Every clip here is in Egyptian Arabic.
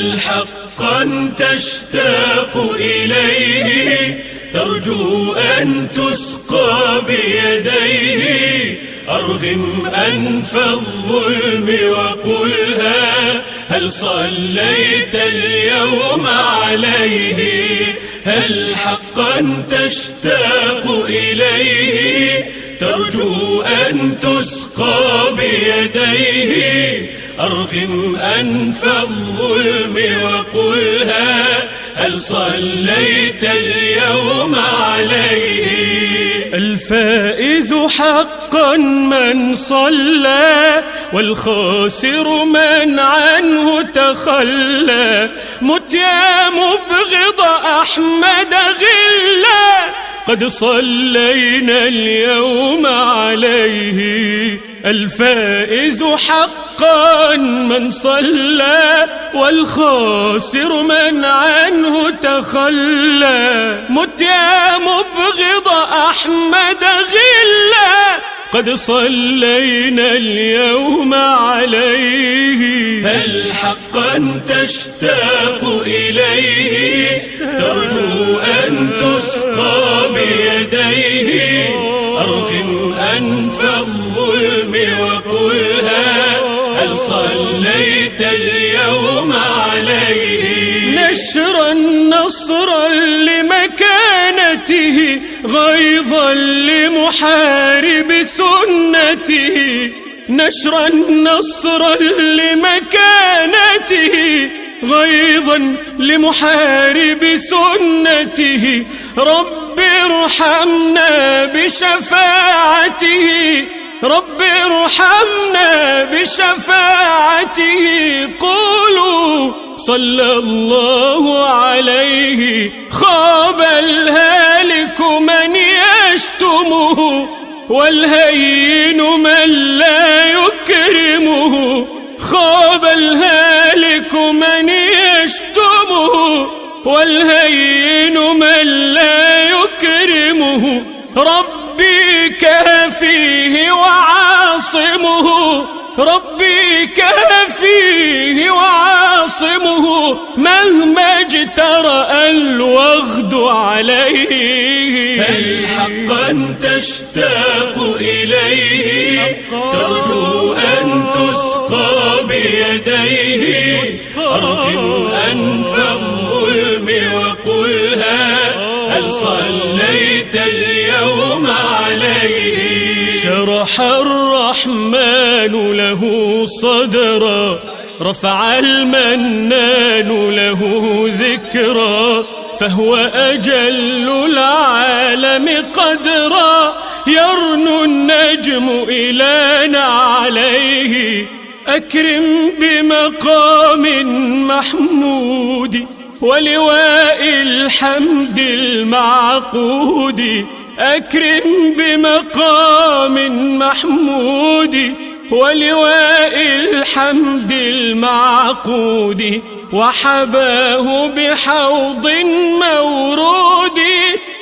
هل حقا تشتاق إليه؟ ترجو أن تسقى بيديه؟ أرغم أنف الظلم وقلها، هل صليت اليوم عليه؟ هل حقا تشتاق إليه؟ ترجو أن تسقى بيديه؟ أرغم أنف الظلم وقلها، هل صليت اليوم عليه؟ الفائز حقا من صلى، والخاسر من عنه تخلى. مت يا مبغض أحمد غلا، قد صلينا اليوم عليه. الفائز حقا من صلى، والخاسر من عنه تخلى. مت يا مبغض أحمد غلا، قد صلينا اليوم عليه. هل حقا تشتاق إليه؟ ترجو أن تسقى بيديه؟ أرغم أنف الظلم وقلها، هل صليت اليوم عليه؟ نشرا نصرا لمكانته، غيظا لمحارب سنته. نشرا نصرا لمكانته، غيظا لمحارب سنته. رب ارحمنا بشفاعته، رب ارحمنا بشفاعته. قولوا صلى الله عليه. خاب الهالك من يشتمه، والهين من لا يكرمه. خاب الهالك من يشتمه، والهين من لا يكرمه. ربي كافيه وعاصمه، ربي كافيه وعاصمه، مهما اجترأ الوغد عليه. هل حقا تشتاق إليه؟ ترجو أن تسقى بيديه؟ أرغم أنف الظلم وقلها، هل صليت اليوم عليه؟ شرح الرحمن له صدرا، رفع المنان له ذكرا، فهو أجل العالم قدرا، يرنو النجم إلى نعليه. أكرم بمقام محمود، ولواء الحمد المعقود. أكرم بمقام محمود، ولواء الحمد المعقود. وحباه بحوض مورود،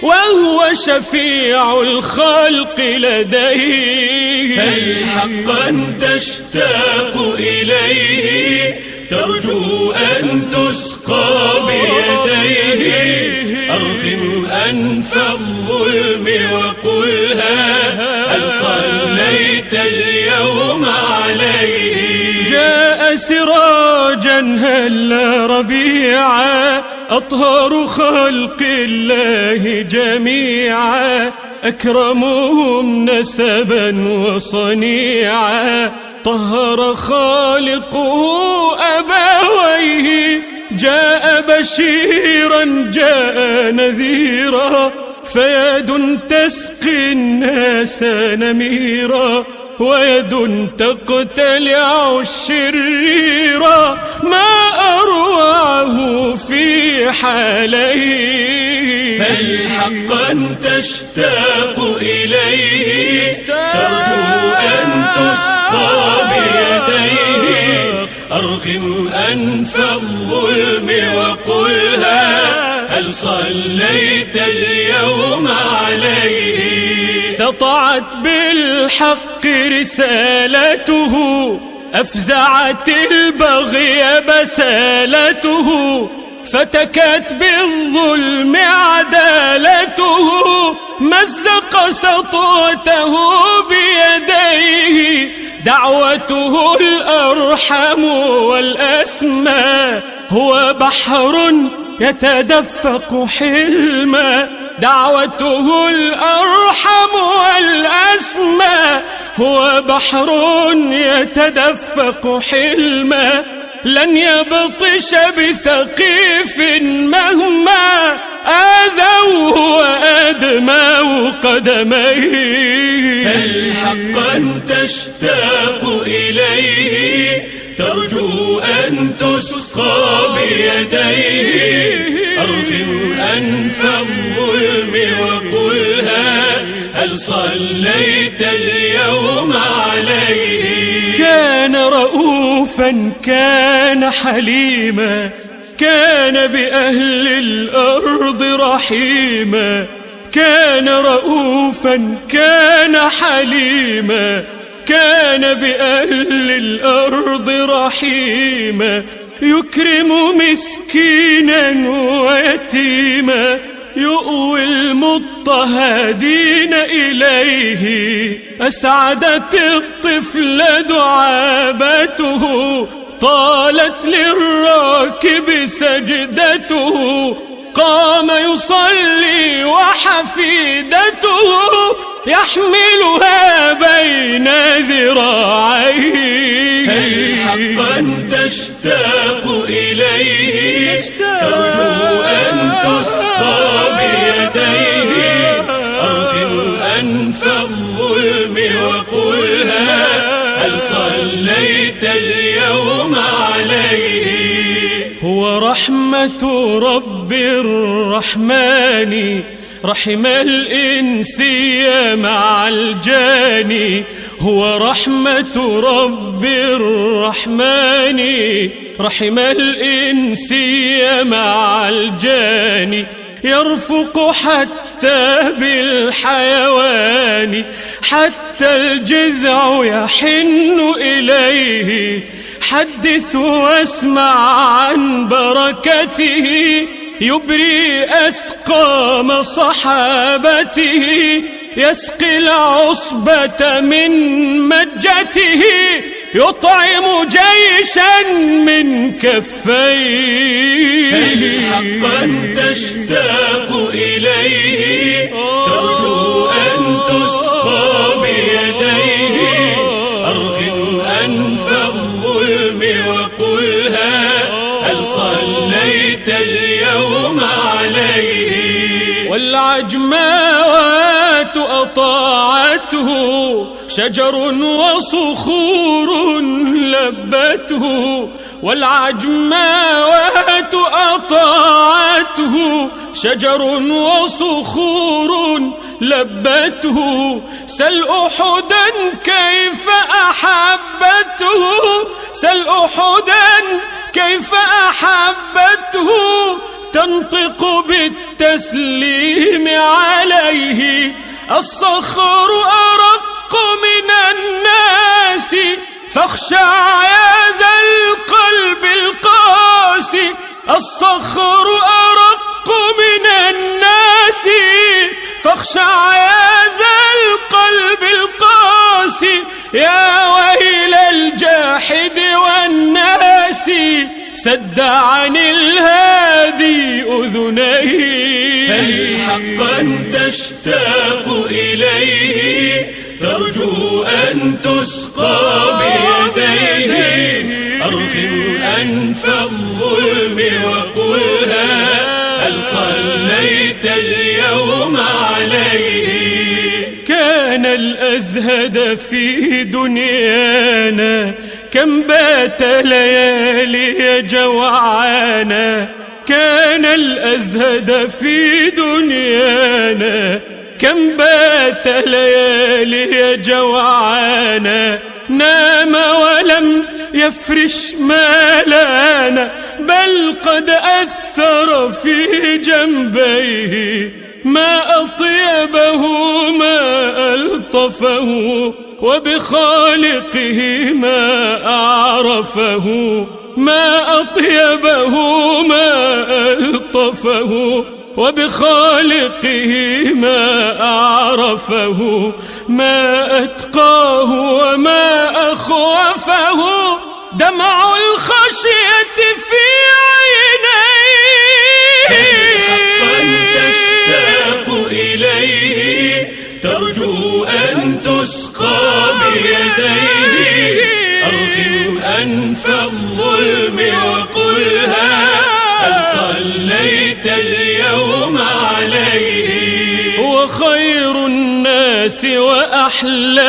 وهو شفيع الخلق لديه. هل حقا تشتاق إليه؟ ترجو أن تسقى بيديه؟ أرغم أنف الظلم وقلها، هل صليت اليوم عليه؟ جاء سراجا هل ربيعا، أطهر خلق الله جميعا، أكرمهم نسبا وصنيعا، طهر خالقه أبويه. جاء بشيرا جاء نذيرا، فيد تسقي الناس نميرا، ويد تقتلع الشريرا. ما أروعه في حاليه. هل حقا تشتاق إليه؟ ترجو أن تسقى بيديه؟ أرغم أنف الظلم وقلها، هل صليت اليوم عليه؟ سطعت بالحق رسالته، أفزعت البغي بسالته، فتكت بالظلم عدالته، مزق سطوته بيديه، دعوته الأرحم والأسمى، هو بحر يتدفق حلما، دعوته الأرحم والأسمى، هو بحر يتدفق حلما، لن يبطش بثقيف مهما آذوه وأدموا قدميه. هل حقا تشتاق إليه؟ ترجو أن تسقى بيديه؟ أرغم أنف الظلم وقلها هل صليت اليوم عليه؟ كان رؤوفا كان حليما، كان بأهل الأرض رحيما، كان رؤوفا كان حليما، كان بأهل الأرض رحيما، يكرم مسكينا ويتيما، يؤوي المضطهدين إليه، أسعدت الطفل دعابته، طالت للراكب سجدته، قام يصلي وحفيدته يحملها بين ذراعيه. هل حقا تشتاق إليه؟ ترجو أن تسقى بيديه؟ أرغم أنف الظلم وقلها هل صليت اليوم عليه؟ هو رحمة رب الرحمن، رحم الإنسية مع الجاني، هو رحمة رب الرحمن، رحم الإنسية مع الجاني، يرفق حتى بالحيوان، حتى الجذع يحن إليه، حدث واسمع عن بركته، يبري أسقام صحابته، يسقي العصبة من مجته، يطعم جيشا من كفيه. هل حقا تشتاق إليه؟ ترجو أن تسقى بيديه؟ أرغم أنف الظلم وقلها هل صليت اليوم عليه؟ والعجماوات أطاعته، شجر وصخور لبته، والعجماوات أطاعته، شجر وصخور لبته، سل أحدا كيف أحبته، سل أحدا كيف أحبته، تنطق بالتسليم عليه، الصخر أرق من الناس، فاخشع يا ذا القلب القاسي، الصخر أرق من الناس، فاخشع يا ذا القلب القاسي، يا ويل الجاحد والناس، سد عن الهادي أذنيه. هل حقا تشتاق إليه؟ ترجو أن تسقى بيديه؟ أرغم أنف الظلم وقلها هل صليت اليوم عليه؟ كان الأزهد في دنيانا، كم بات ليالي جوعانا، كان الأزهد في دنيانا، كم بات ليالي جوعانا، نام ولم يفرش مالانا، بل قد أثر في جنبيه، ما أطيبه ما ألطفه، وبخالقه ما أعرفه، ما أطيبه ما ألطفه، وبخالقه ما أعرفه، ما أتقاه وما أخوفه، دمع الخشية في عينيه. حقا تشتاق إليه، ترجو أن تسقى بيديه، أرغم أنف الظلم وقلها هل صليت اليوم عليه. هو خير الناس وأحلاهم،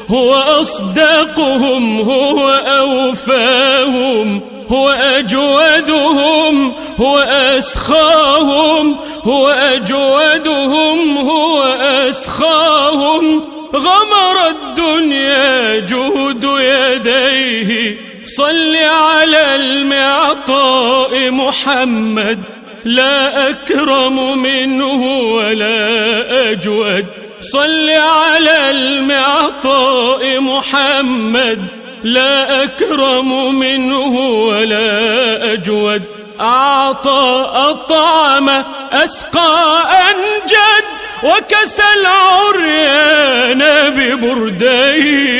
هو أصدقهم، هو أوفاهم، هو أجودهم، هو أسخاهم، هو أجودهم، هو أسخاهم، غمر الدنيا جود يديه. صل على المعطاء محمد، لا أكرم منه ولا أجود. صل على المعطاء محمد، لا أكرم منه ولا أجود. أعطى أطعم أسقى أنجد، وكسى العريان ببرديه.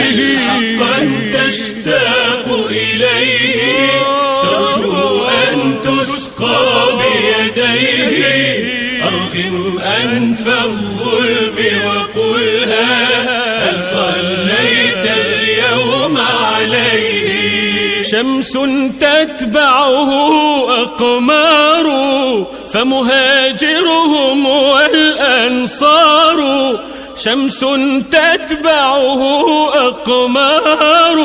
هل حقا تشتاق إليه، ترجو أن تسقى بيديه، أرغم أنف الظلم وقلها هل صليت اليوم عليه. شمس تتبعه أقمار، فمهاجرهم والأنصار، شمس تتبعه أقمار،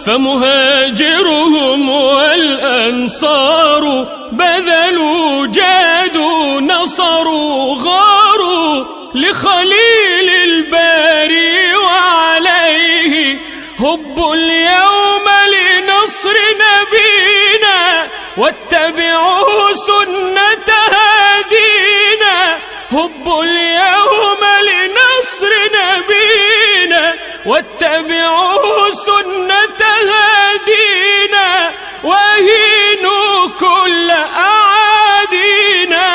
فمهاجرهم والأنصار، بذلوا جادوا نصروا غاروا، لخليل الباري وعليه. هبوا اليوم لنصر نبينا، واتبعوا سنة هادينا. هبوا اليوم لنصر نبينا، واتبعوا سنة هادينا، وأهينوا كل أعادينا،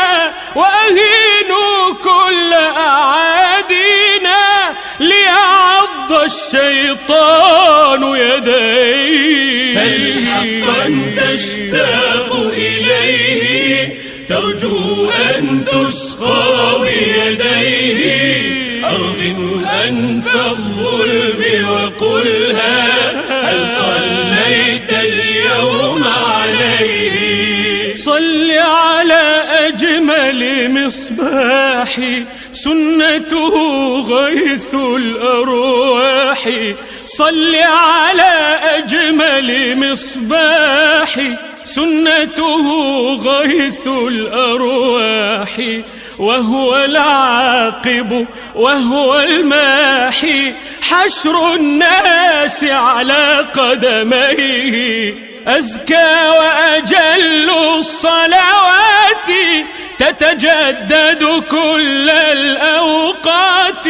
وأهينوا كل أعادينا، ليعض الشيطان يديه. هل حقا تشتاق إليه، ترجو أن تسقى بيديه، أرغم أنف الظلم وقلها هل صليت اليوم عليه. صل على أجمل مصباح، سنته غيث الأرواح. صل على أجمل مصباح، سنته غيث الأرواح، وهو العاقب وهو الماحي، حشر الناس على قدميه. أزكى وأجل الصلوات، تتجدد كل الأوقات.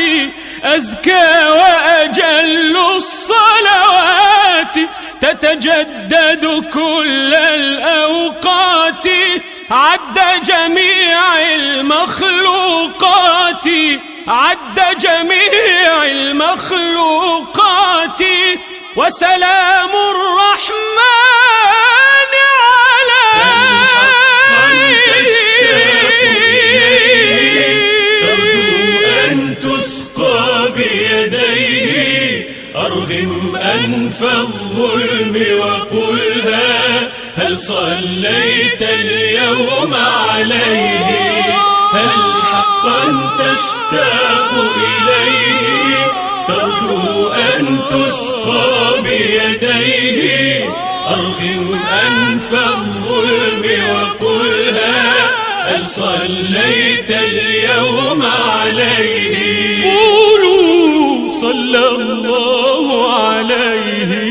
أزكى وأجل الصلوات، تتجدد كل الأوقات. عد جميع المخلوقات، عد جميع المخلوقات، وسلام الرحمن عليه. ترجو أن تسقى بيديه، أرغم أنف الظلم وقلها هل صليت اليوم عليه. هل حقا تشتاق إليه، ترجو أن تسقى بيديه، أرغم أنف الظلم وقلها هل صليت اليوم عليه. قولوا صلى الله عليه.